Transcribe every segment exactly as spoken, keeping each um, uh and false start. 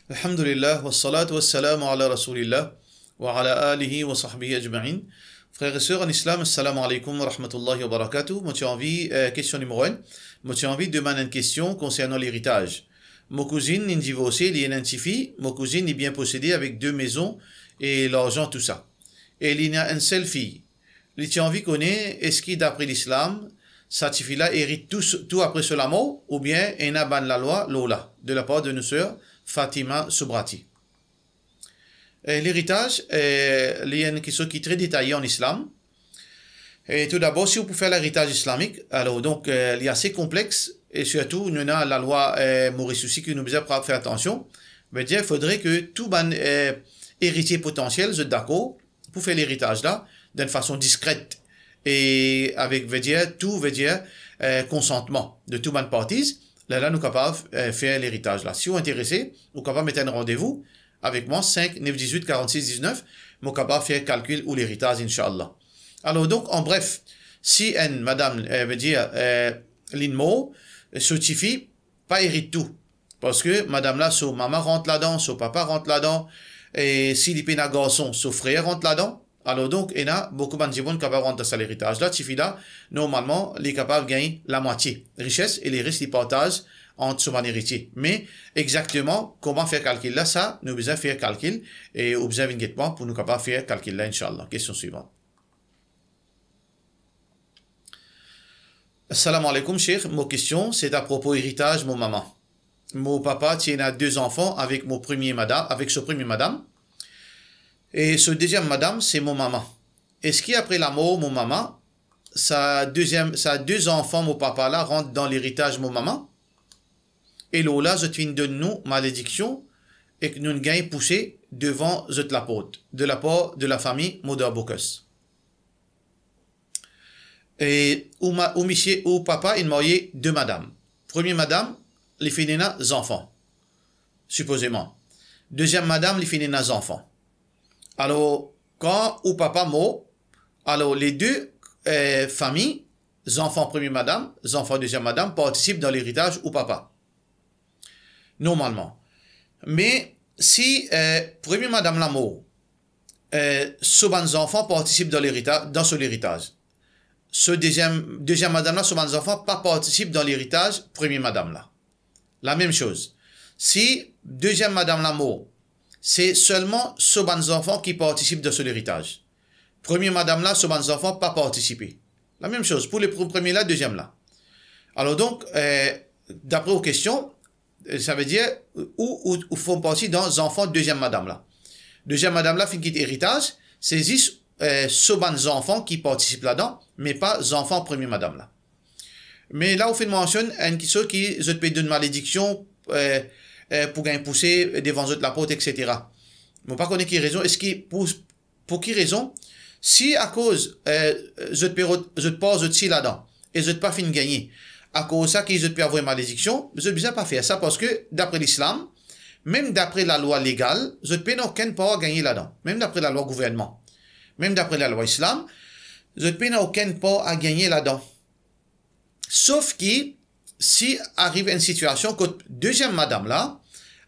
Alhamdulillah, wassalatu wassalamu ala Rasoulillah, wa ala alihi wa sahbihi ajmain. Frer e ser an Islam, assalamu alaikum wa rahmatullahi wa barakatuh. Mo ti anvi, eh, kestion nimero enn, mo ti anvi demann enn kestion konsernan leritaz. Mo kouzinn inn divorse, li ena enn tifi, mo kouzinn li bien posede avek de mezon e larzan, tousa. E li ena enn sel fiy. Li ti anvi kone, eski dapre Lislam, sa tifi la erit tou, tou apre so lamor, oubien ena bann lalwa lor la, de lapar de nou ser Fatima Subrati. E leritaz, eh, li enn kiksoz ki tre detaye an Islam. E toudabor, si ou pou fer leritaz islamik, alor, donk, eh, li ase konplex, e sirtou, nou ena lalwa, eh, Moris osi ki nou bizin pre-, fer atansion. Vedir, fodre ke tou bann, eh, eritie potansiel, zot dakor pou fer leritaz la, dan enn fason diskret, e avek, vedir, tou, vedir, eh, konsantman de tou bann parti, lerla nou kapav, eh, fer leritaz la. Si ou interese, ou kapav met enn randevou avek mwa, sink nef diz-wit karant-sis diz-nef, mo kapav fer kalkil ou leritaz, inshallah. Alor, donk, an bref, si enn madam, eh, vedir, eh, linn mor, so tifi pa erit tou. Parski madam la, so mama rant ladan, so papa rant ladan, e si li pena garson, so frer rant ladan. Alor donk, ena boukou bann dimoun kapav rant dan sa leritaz la, tifi la, normalman, li kapav gagn lamwatie rises e leres li partaz ant so bann eritie. Me exakteman kouma fer kalkil la, sa, nou bizin fer kalkil e ou bizin vinn get mwa pou nou kapav fer kalkil la, inshallah. Kestion swivan. Assalamu alaikum, Sheikh. Mo kestion, se apropo eritaz mo mama. Mo papa ti ena de zanfan avek mo premie madam, avek so premie madam. E so deziem madam, se mo mama. Eski apre lamor mo mama, sa deziem, sa de zanfan mo papa la rant dan leritaz mo mama? E lor la, zot finn donn nou malediksion ek nou gagn pouse devan zot laport, de lapar de lafami Modar Bokas. E ou ma-, ou misie, ou papa inn marye de madam. Premie madam, li finn ena zanfan, sipozeman. Deziem madam, li finn ena zanfan. Alor, kan ou papa mor, alor le de, eh, fami, zanfan premie madam, zanfan deziem madam, partisip dan leritaz ou papa. Normalman. Me si, eh, premie madam la mor, eh, so bann zanfan partisip dan lerita-, dan so leritaz. So deziem, deziem madam la, so bann zanfan pa partisip dan leritaz premie madam la. Lamem soz. Si deziem madam la mor, se selman so bann zanfan ki partisip dan so leritaz. Premie madam la, so bann zanfan pa partisipe. Lamem soz pou le pre-, premie la, deziem la. Alor donk, eh, dapre ou kestion, eh, savedir ou, ou, ou form parti dan zanfan deziem madam la. Deziem madam la finn kit eritaz, se zis, eh, so bann zanfan ki partisip ladan, me pa zanfan premie madam la. Me la ou finn mansionn enn kiksoz ki zot pe donn malediksion, eh, eh, pou gagn pouse devan zot laport, et cetera. Mo pa kone ki rezon, eski pou, pou ki rezon, si akoz, eh, zot pe rod-, zot par zot si ladan, e zot pa finn gagne, akoz sa ki zot pe avoy malediksion, zot bizin pa fer sa, parski dapre Lislam, mem dapre lalwa legal, zot pena okenn par a gagne ladan, mem dapre lalwa gouvernman, mem dapre lalwa Islam, zot pena okenn par a gagne ladan. Sof ki si ariv enn sitiasion kot deziem madam la,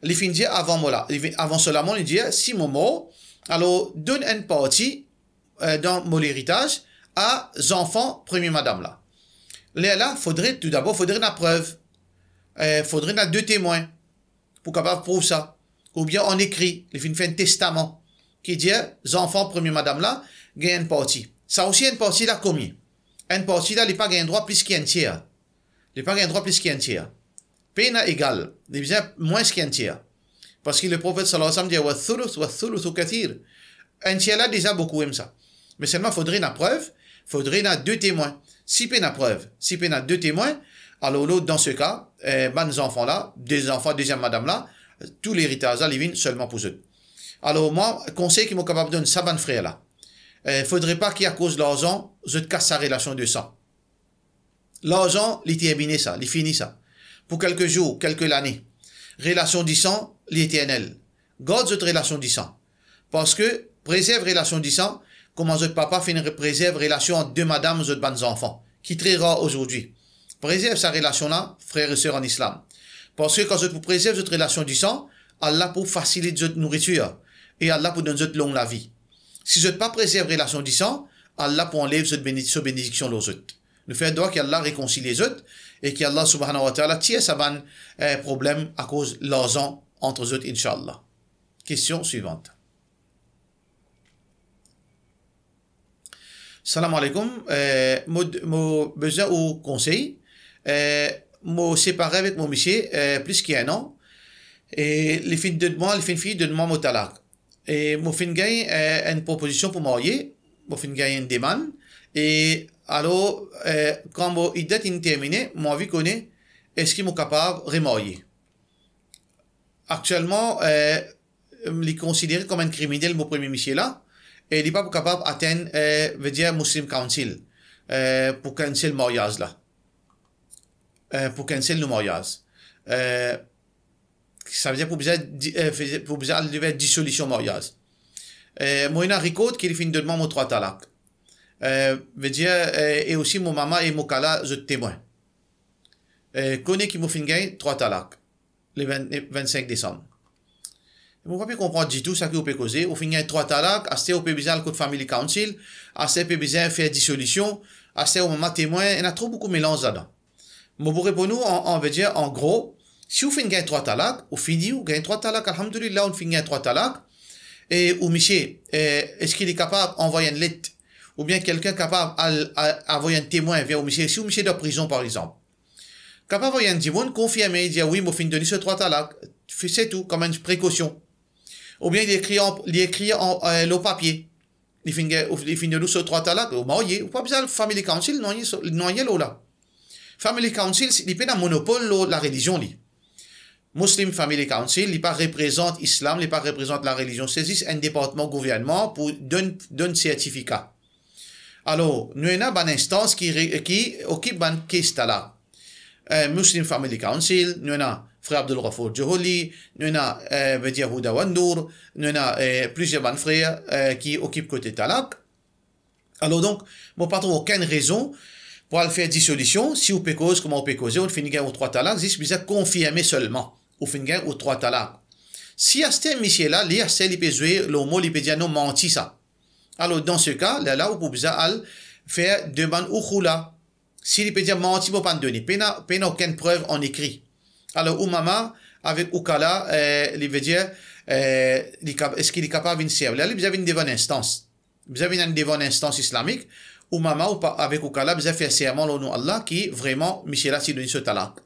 li finn dir avan mo la, li finn, avan so lamor, li dir, si mo mor, alor donn enn parti, eh, dan mo leritaz a zanfan premie madam la. Lerla, fodre, toudabor, fodre ena prev. Eh, fodre ena de temwin pou kapav prouv sa. Oubien an ekri, li finn fer enn testaman ki dir zanfan premie madam la gagn enn parti. Sa osi enn parti la komin. Enn parti la, li pa gagn drwa plis ki enn tier. Li pa gagn drwa plis ki enn tier. Pena egal, li bizin mwins ki enn tier. Parski Leprofet sallallahu alayhi wa sallam dir, "Wa thuluth, wa thuluthu kathir." Enn tier la deza boukou, em sa. Me selman fodre ena prev, fodre ena de temwin. Si pena prev, si pena de temwin, alor, alor, dan se ka, eh, bann zanfan la, de zanfan deziem madam la, tou leritaz la, li vinn selman pou zot. Alor, mwa, konsey ki mo kapav donn sa bann frer la, eh, fodre pa ki akoz larzan, zot kas sa relasion de san. Larzan, li termine sa, li fini sa. Pou kelke zour, kelke lane. Relasion disan, li eternel. Gard zot relasion disan. Parski prezerv relasion disan, kouma zot papa finn re-, prezerv relasion ant de madam zot bann zanfan, ki tre rar azordi. Prezerv sa relasion la, frer e ser an Islam. Parski kan zot pou prezerv zot relasion disan, Allah pou fasilit zot nouritir e Allah pou donn zot long lavi. Si zot pa prezerv relasion disan, Allah pou anlev zot beni-, so benediksion lor zot. Nou fer dwa ki Allah rekonsilie zot e ki Allah subhanahu wa ta'ala tir sa bann, eh, problem akoz larzan ant zot, inshallah. Kestion swivant. Salam alaikum. Eh, mo, mo bizin ou konsey. Eh, mo separe avek mo misie, eh, plis ki enn an. E li finn donn mwa, li finn fini donn mwa mo talak. E mo finn gagn, eh, enn propozision pou marye. Mo finn gagn enn demann. E alor, eh, kan mo idda inn termine, mo anvi kone eski mo kapav remarye. Aktielman, eh, li konsidere kom enn kriminel mo premie misie la, e li pa pou kapav atenn, eh, vedir Muslim Council, eh, pou cancel maryaz la. Eh, pou cancel nou maryaz. Eh, savedir pou bizin di-, eh, pou bizin al devan disolision maryaz. Eh, mo ena rikord ki li finn donn mwa mo trwa talak. Eh, vedir, eh, e osi mo mama e mo kala zot temwin. Eh, kone ki mo finn gagn trwa talak. Le vin, vinn-sink desam. Mo pa pe konpran ditou sa ki ou pe koze. Ou finn gagn trwa talak, aster ou pe bizin al kot Family Council, aster pe bizin fer disolision, aster ou mama temwin, ena tro boukou melanz ladan. Mo pou reponn ou an, an, vedir, an gro, si ou finn gagn trwa talak, ou fini, ou gagn trwa talak, alhamdulillah, ou finn gagn trwa talak, e ou misie, eh, eski li kapav anvway enn let, oubien kelkenn kapav al, al, anvway enn temwin ver ou misie, si ou misie dan prizon, par exanp. Kapav anvway enn dimoun konfirme, dir, "Wi, mo finn donn li so trwa talak." Fi-, se tou, kom enn prekosion. Oubien li ekrir an, li ekrir an, eh, lor papie. Li finn gagn, ou, li finn donn ou so trwa talak, ou marye, ou pa bizin al Family Council, nanye so, nanye lor la. Family Council, li pena monopol lor larelizion li. Muslim Family Council, li pa reprezant Islam, li pa reprezant larelizion, se zis enn departman gouvernman pou donn, donn sertifika. Alor, nou ena bann instans ki re-, ki okip bann kes talak. Eh, Muslim Family Council, nou ena Frer Abdul Ghafoor Joholi, nou ena, eh, vedir Huda wan Noor, nou ena, eh, plizier bann frer, eh, ki okip kote talak. Alor donk, mo pa trouv okenn rezon pou al fer disolision, si ou pe koz kouma ou pe koze, ou finn gagn ou trwa talak, zis bizin konfirme selman ou finn gagn ou trwa talak. Si aster misie la, li aster li pe zwe lor mo, li pe dir, "Non, manti sa." Alor, dan se ka, lerla ou pou bizin al fer demann ou khoula. Si li pe dir, "Manti, mo pa'nn done, pena, pena okenn prev an ekri." Alor, ou mama avek ou kala, eh, li vedir, eh, li kap-, eski li kapav vinn servi? Lerla li bizin vinn devan enn instans. Bizin vinn devan enn instans islamik, ou mama ou pa, avek ou kala bizin fer serman lor nom Allah ki vreman misie la ti donn so talak.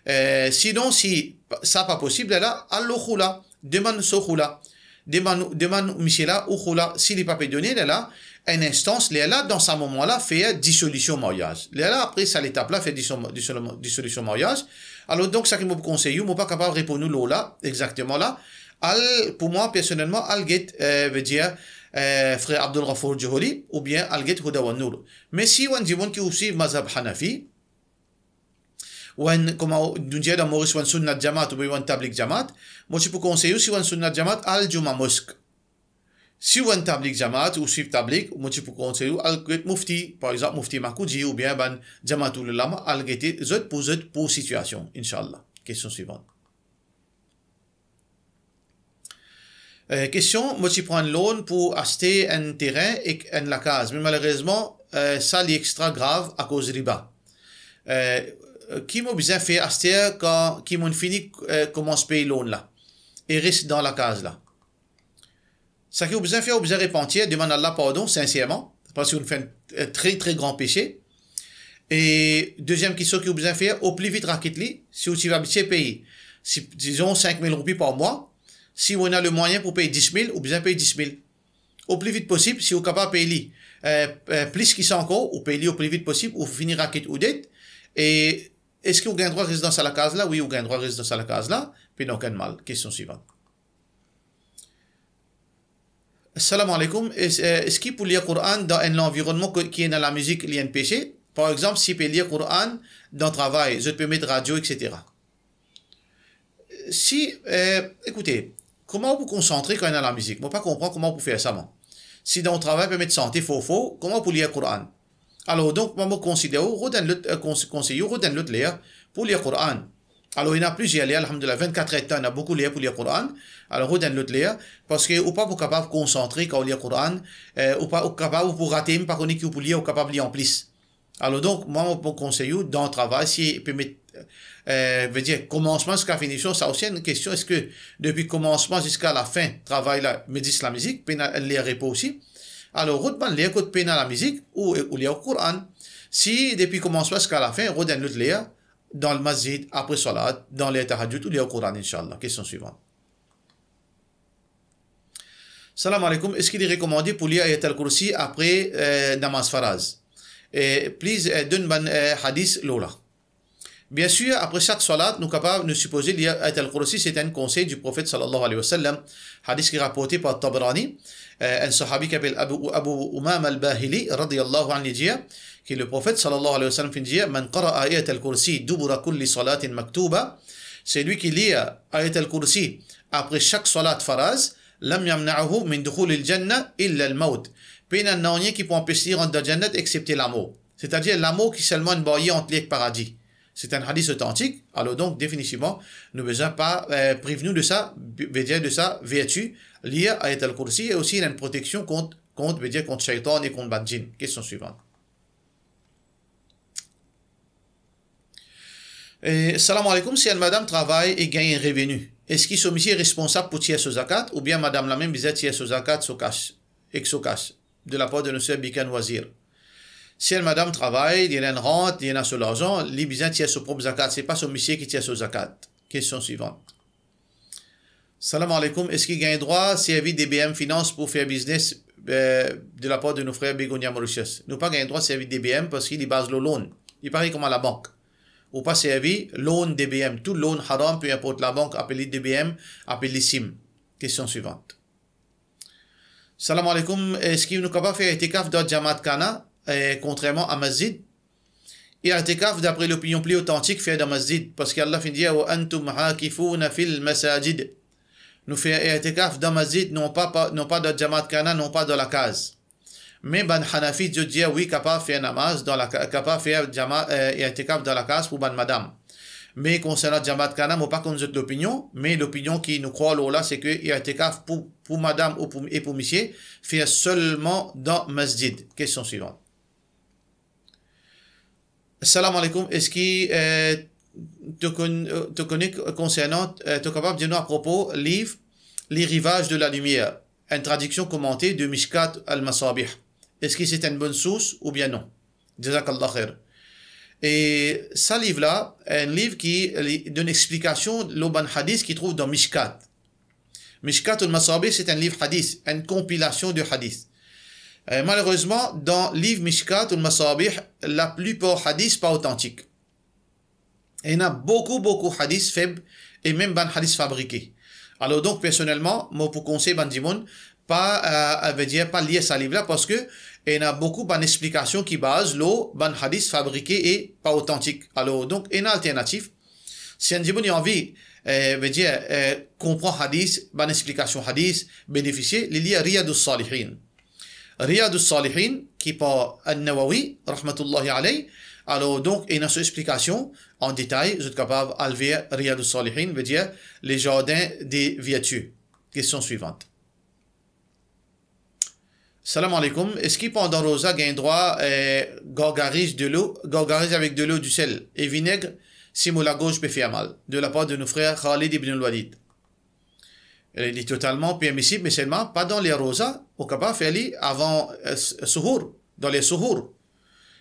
Eh, sinon, si pa, sa pa posib, lerla, al lor khoula, demann so khoula, demann, demann misie la ou khoula, si li pa pe done, lerla, enn instans, lerla, dan sa moman la, fer disolision maryaz. Lerla, apre sa letap la, fer diso-, disolision, disolision maryaz. Alor, donk, sa ki mo pou konsey ou, mo pa kapav reponn ou lor la, exakteman la. Al, pou mwa, personelman, al get, eh, vedir, eh, Frer Abdul Ghafoor Joholi, oubien al get Huda wan Noor. Me si ou enn dimoun ki ou swiv mazhab Hanafi, ou enn, kouma nou dir dan Moris, ou enn Sunnat Jamaat oubien ou enn Tablig Jamaat, mo ti pou konsey ou, si ou enn Sunnat Jamaat, al Juma Mosk. Si ou enn Tablig Jamaat, ou swiv Tablig, mo ti pou konsey ou, al get Mufti, par exanp, Mufti Makoudji oubien bann Jamaatul Ulama, al gete zot pou zot, pou sitiasion, inshallah. Kestion swivant. Eh, kestion, mo ti pran enn loan pou aste enn terin ek enn lakaz, me malerezman, eh, sa li extra grav akoz riba. Eh, ki mo bizin fer aster kan ki mo'nn fini, eh, koumans pey loan la e res dan lakaz la? Sa ki ou bizin fer, ou bizin repantir, demann Allah pardon sinserman, parski ou fer enn, eh, tre, tre gran pese. E deziem kistion ki ou bizin fer, o pli vit rakit li, si ou ti abitie pey, si, dizon, sink mil roupi par mwa, si ou ena lemwayin pou pey dis mil, ou bizin pey dis mil. O pli vit posib, si ou kapav pey li, eh, eh, plis ki sa ankor, ou pey li o pli vit posib, ou fini rakit ou det. E eski ou gagn drwa res dan sa lakaz la? Wi, ou gagn drwa res dan sa lakaz la, pena okenn mal. Kestion swivant. Salam alaikum. Es-, eh, eski pou lir Koran dan enn lanvironnman ki, ki ena lamizik, li enn pese? Par exanp, si pe lir Koran dan travay, zot pe met radio, et cetera. Si, eh, ekoute, kouma ou pou konsantre kan ena lamizik? Mo pa konpran kouma ou pou fer sa, mwa. Si dan ou travay pe met sante for for, kouma ou pou lir Koran? Alor, donk, mwa, mo konsider ou, rod enn lot, eh, kons-, konsey ou, rod enn lot ler pou lir Koran. Alor, ena plizier ler, alhamdulillah, vennkat er de tan, ena boukou ler pou lir Koran. Alor, rod enn lot ler, parski ou pa pou kapav konsantre kan ou lir Koran, eh, ou pa, ou kapav, ou pou rate, mem pa kone ki ou pou lir, ou kapav lir anplis. Alor, donk, mwa, mo pou konsey ou, dan travay, si pe met, eh, vedir, komansman ziska finision, sa osi enn kestion, eski depi komansman ziska lafin travay la, met zis lamizik, pena enn ler repo osi? Alor, rod bann ler kot pena lamizik, ou, ou lir Koran. Si depi komansman ziska lafin, rod enn lot ler, dan lmasjid, apre salat, dan ler tahajjud, ou lir Koran, inshallah. Kestion swivan. Salam aleykoum, eski li rekomande pou lir Ayat al-Kursi apre, eh, namaz faraz? Eh, please, eh, donn bann, eh, hadis lor la. Bien sir, apre sak salat, nou kapav, nou sipoze lir Ayat al-Kursi, se enn konsey du Profet sallallahu alayhi wa sallam, hadis ki raporte par Tabarani, eh, enn sahabi ki apel Abu, Abu Umama al-Bahili, radiyallahu anhu, li dir, ki le Profet sallallahu alayhi wa sallam finn dir, "Man qara'a Ayat al-Kursi dubura kulli salatin maktuba", selwi ki lir Ayat al-Kursi apre sak salat faraz, "lam yamna'hu min dukhulil jannah illa al-mawt", pena nanye ki pou anpes li rant dan Jannat exsepte lamor. Setadir lamor ki selman enn baryer ant li ek paradi. Se enn hadis otantik, alor donk definitivman, nou bizin pa, eh, priv nou de sa, vedir de sa verti, lir Ayat al-Kursi, e osi li ena enn proteksion kont, kont, vedir kont shaytan e kont bann jinn. Kestion swivan. Eh, salam aleykoum, si enn madam travay e gagn enn reveni, eski so misie responsab pou tir so zakat, oubien madam la mem bizin tir so zakat, so kas, ek so kas, de lapar de nou ser Bikan Wazir? Si enn madam travay, li ena enn rant, li ena so larzan, li bizin tir so prop zakat, se pa so misie ki tir so zakat. Kestion swivan. Salam aleykoum, eski gagn drwa servi D B M Finance pou fer biznes, eh, de lapar de nou frer Begonia Mauritius? Nou pa gagn drwa servi D B M parski li baz lor loan. Li parey kouma labank. Ou pa servi loan D B M. Tou loan haram, pe inport labank apel li D B M, apel li sim. Kestion swivan. Salam aleykoum, eski nou kapav fer itikaf dan Jamaat Khana, eh, kontrerman a masjid? Itikaf, dapre lopinion pli otantik, fer dan masjid, parski Allah finn dir, "Wa antum aakifuna fil masajid." Nou fer itikaf dan masjid, non pa, pa, non pa dan Jamaat Khana, non pa dan lakaz. Me bann Hanafi, zot dir, wi, kapav fer namaz dan laka-, kapav fer jama-, eh, itikaf dan lakaz pou bann madam. Me konsernan Jamaat Khana, mo pa konn zot lopinion, me lopinion ki nou krwar lor la, se ke itikaf pou, pou madam ou pou, e pou misie, fer selman dan masjid. Kestion swivan. Salam aleykoum, eski, eh, to konn-, to kone konsernan, eh, to kapav dir nou apropo liv Les Rivages de la Lumière, enn tradiksion komante de Mishkat al-Masabih? Eski se enn bonn sours oubien non? Jazakallah khair. E sa liv la, enn liv ki li donn explikasion lor bann hadis ki trouv dan Mishkat. Mishkat al-Masabih, se enn liv hadis, enn konpilasion de hadis. Eh, malerezman, dan liv Mishkat al-Masabih, laplipar hadis pa otantik. Ena boukou, boukou hadis feb e mem bann hadis fabrike. Alor donk, personelman, mo pou konsey bann dimoun, pa, eh, vedir pa lir sa liv la, parski ena boukou bann explikasion ki baz lor bann hadis fabrike e pa otantik. Alor donk, ena alternatif. Si enn dimoun li anvi, eh, vedir, eh, konpran hadis, bann explikasion hadis, benefisie, li lir Riyadus Salihin. Riyadus Salihin, ki par An-Nawawi, rahmatullahi alayh. Alor donk, ena so explikasion an detay, zot kapav al ver Riyadus Salihin, vedir le jardin des vertus. Kestion swivan. Salam aleykoum, eski pandan roza gagn drwa, eh, gargariz delo, gargariz avek delo, disel e vineg, si mo lagoz pe fer mal? De lapar de nou frer Khalid ibn al-Walid. Eh, li totalman permisib, me selman pa dan ler roza, ou kapav fer li avan, eh, s-, souhour, dan ler souhour.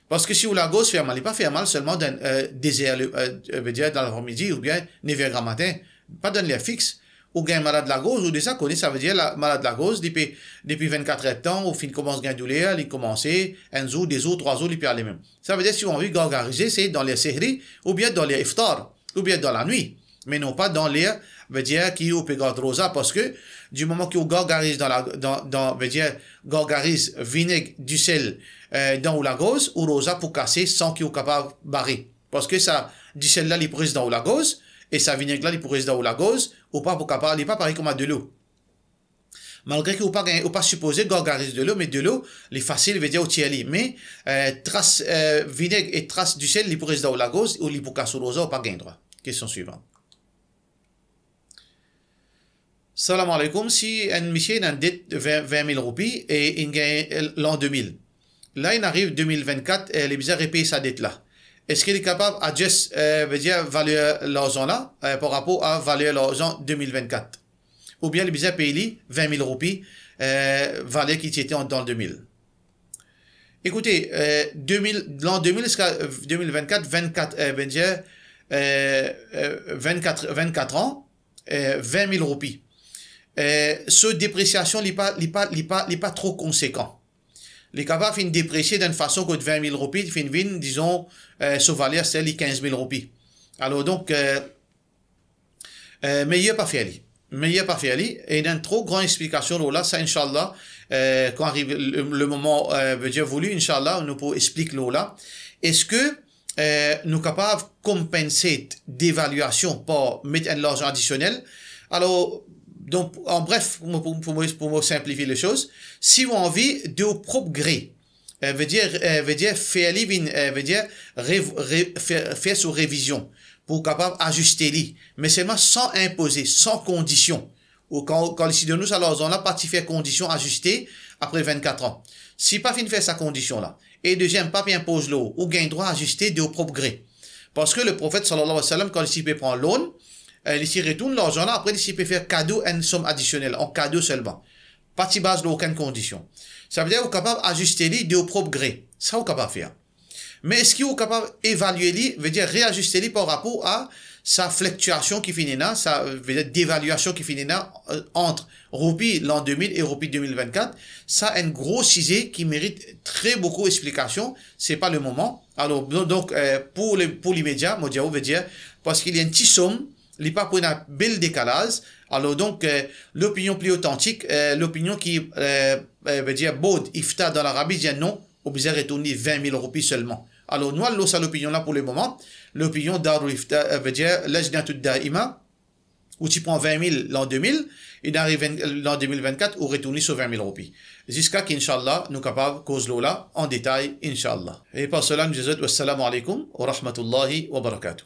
Parski si ou lagoz fer mal, li pa fer mal selman dan, eh, de zer, eh, vedir dan lapramidi oubien nef er gramatin, pa dan ler fix. Ou gagn malad lagoz, ou deza kone, savedir la, malad lagoz, li pe, depi vennkat er tan, ou finn koumans gagn douler, li koumanse, enn zour, de zour, trwa zour, li pe ale mem. Savedir si ou anvi gargarize, se dan ler sehri, oubien dan ler iftar, oubien dan lanwit. Me non pa dan ler, vedir ki ou pe gard roza, parski di moman ki ou gargariz dan la, dan, dan, vedir, gargariz vineg, disel, eh, dan ou lagoz, ou roza pou kase san ki ou kapav bare. Parski sa disel la, li pou res dan ou lagoz, e sa vineg la, li pou res dan ou lagoz, ou pa pou kapav, li pa parey kouma delo. Malgre ki ou pa gagn, ou pa sipoze gargariz delo, me delo, li fasil, vedir ou tir li. Me, eh, tras, eh, vineg e tras disel, li pou res dan ou lagoz, ou li pou kas ou roza, ou pa gagn drwa. Kestion swivan. Salam aleykoum, si enn misie ena enn det vin, vin mil roupi e inn gagn lan de mil. La, inn ariv de mil vennkat, eh, li bizin repey sa det la. Eski li kapav adjust, eh, vedir valer larzan la, eh, par rapor a valer larzan de mil vennkat? Oubien li bizin pey li vin mil roupi, eh, valer ki ti ete an, dan de mil? Ekoute, eh, de mil, lan de mil ziska, eh, de mil vennkat, vennkat, eh, vedir, eh, eh, vennkat, vennkat an, eh, vin mil roupi. Eh, so depresiasion, li pa, li pa, li pa, li pa tro konsekan. Li kapav finn depresie dan enn fason kot vin mil roupi finn vinn, dizon, eh, so valer, se li kinz mil roupi. Alor donk, eh, eh, meyer pa fer li. Meyer pa fer li. E ena enn tro gran explikasion lor la, sa, inshallah, eh, kan ariv le, le moman, eh, vedir voulu, inshallah, nou pou explik lor la. Eski, eh, nou kapav compensate devaliasion par met enn larzan adisionel? Alor, donk, an bref, pou mo, pou, pou mo, pou mo sinplifie le soz, si ou anvi, de ou prop gre, eh, vedir, eh, vedir fer li vinn, eh, vedir rev-, re-, fer, fer so revizion pou kapav aziste li, me selman san inpoze, san kondision. Ou kan, kan li ti donn ou sa larzan la, pa ti fer kondision aziste apre vennkat an. Si pa finn fer sa kondision la, e deziem, pa pe inpoz lor ou, ou gagn drwa aziste de ou prop gre. Parski le Profet, sallallahu alayhi wa sallam, kan li ti pe pran loan, eh, li ti retourn larzan la, apre li ti pe fer kado enn som adisionel, an kado selman. Pa ti baz lor okenn kondision. Savedir ou kapav aziste li de ou prop gre. Sa ou kapav fer. Me eski ou kapav evalie li, vedir reaziste li par rapor a sa flektiasion ki finn ena, sa, vedir devaliasion ki finn ena, eh, ant roupi lan de mil e roupi de mil vennkat? Sa enn gro size ki merit tre boukou explikasion, se pa le moman. Alor, don-, donk, eh, pou le, pou limedia, mo dir ou, vedir, parski li enn ti som, li pa pou ena bel dekalaz. Alor donk, eh, lopinion pli otantik, eh, lopinion ki, eh, eh, vedir bod ifta dan Larabi, dir non, ou bizin retourn li vin mil roupi selman. Alor, nou al lor sa lopinion la pou le moman. Lopinion Darul Ifta, eh, vedir Lajnatud Daima, ou ti pran vin mil lan de mil, inn ariv vin, lan de mil vennkat, ou retourn li so vin mil roupi. Ziska ki, inshallah, nou kapav koz lor la an detay, inshallah. E par sela, nou dir zot, wassalamu alaikum wa rahmatullahi wa barakatuh.